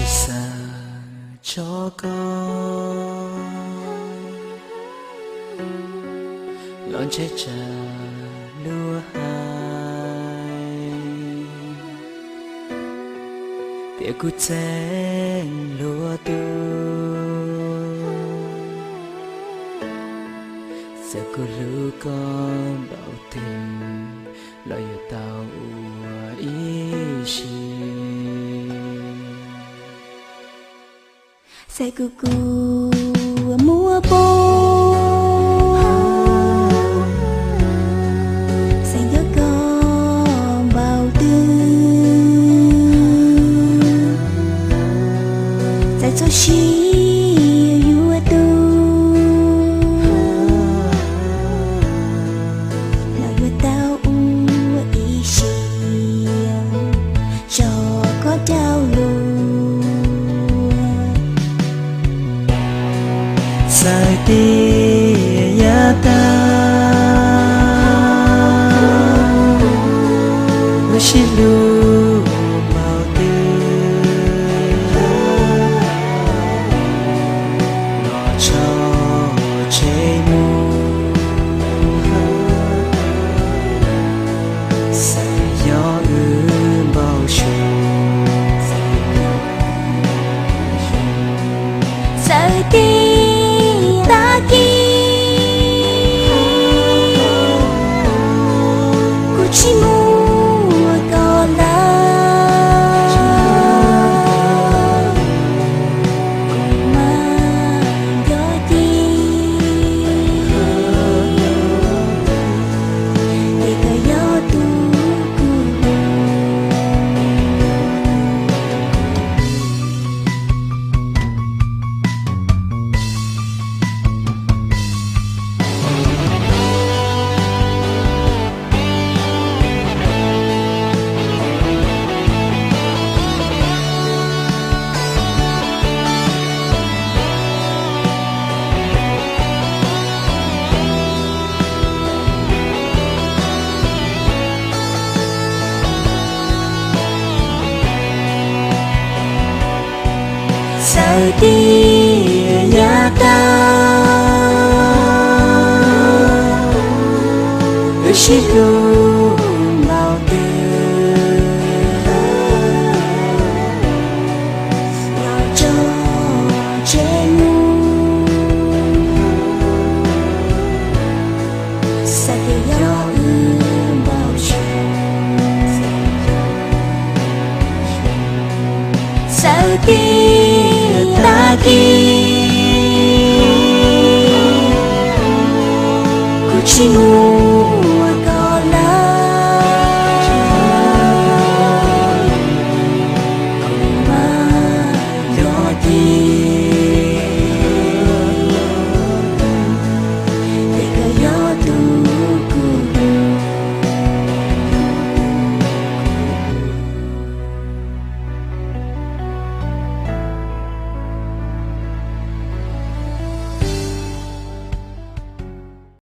Xav tso koj los ntshai tsam luag hais tias kuv txeeb luag tus. Txawm kuv hlub koj npaum twg los yuav tau ua ib siab. Txawm kuv kua muab poob, txawm nco koj npaum twg, txawm txoj sia yuav tu los yuav tau ua ib siab tso koj rau luag. Txawm tias yav tas wb sib hlub npaum twg los tso tseg mus, xav yog wb npau suav. Txawm tias tag kis kuv tsis muaj koj lawm, kuv mas nco ces ces koj yog tus kuv. Txawm tias yav tas wb sib hlub npaum twg los tso tseg mus, xav tias yog wb npau suav. Txawm tias tag kis kuv tsis muaj